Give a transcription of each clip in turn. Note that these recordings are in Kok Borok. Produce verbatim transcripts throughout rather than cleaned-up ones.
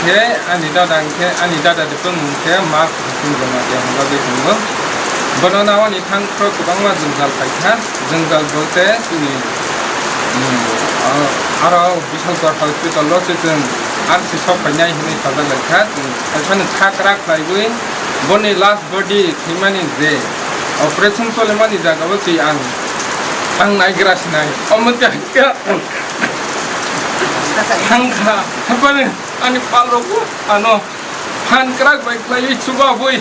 Ani dada hwnkhe, ani dada de tongmung khe Mark Hasing Jamatia hwnjagwi tongo. Bono nawani thangphro kwbangma jwngjal paikha. Jwngjal bolte chini, mm, aro Bishalpur hospital-o se chwng R C sok phainai hwnwi sajak laikha. Chwng haiphano sakra khlaiwi boni last body thwimani je operation solimani jagao se ang, ang naigra sinai. Omo tei hakhe thangkha. Haiphano ani palrokbo ano phan kwrak bai khlaiwi chubabwi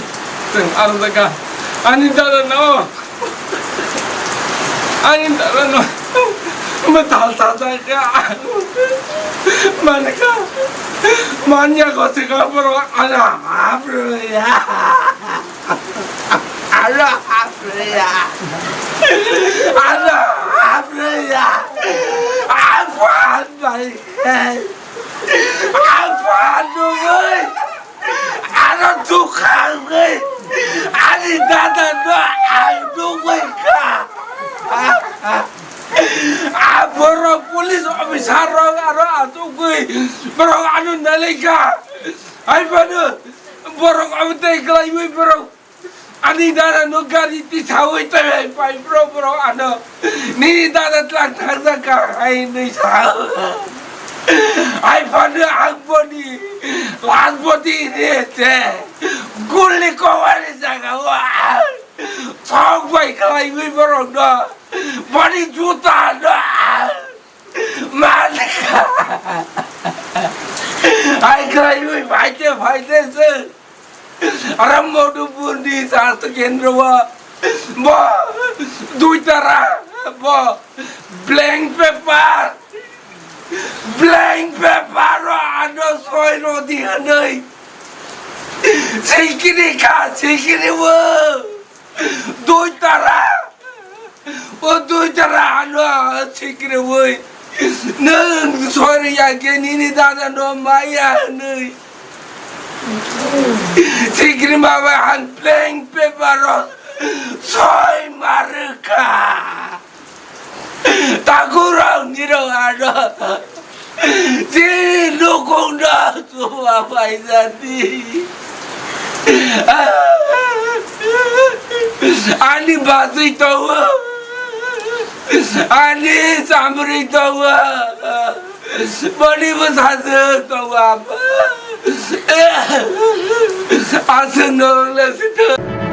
chwng aro jaga ani dada no, ani dada no mwtal sajak kha. Mankha manya ko se ka borok ana haprwya. Ano haprwya. Ano haprwya. Apan bai. Apan nugwi. Ano dukha wngwi. Ani dada no ang nugwi kha. A borok police officer rok aro achukgwi borok ano nalaikha. Haiphano borok abo tei kwlaiwi borok ani dada no gari tisawi tei pai bro, borok ano nini dada twlang thangjakha hai hinwi sa. Haiphano ang boni last body re se guli kowani jaga o ang. Sok bai khlaiwi borok no. Boni juta no. Mankha. Hai khlaiwi phaite phaite se. Ram Madhupur ni sastho kendro bo. Bo. Dui tara. Bo. Blank paper. Blank paper o ano soi rw di hwnwi. Sikiri kha, sikiri bo. Dui tara. O dui tara ano sikiri bo. Nwng soi rw ya khe nini dada no maya hwnwi. Sikiri ma bai ang blank paper o soi ma rw kha. Takurok nirok ano. Chini nukung no chuma paisadi. Ani bachwi tongo. Ani chamri tongo. Boni bwsajwk tongo apa. Aswk no wngla sithok.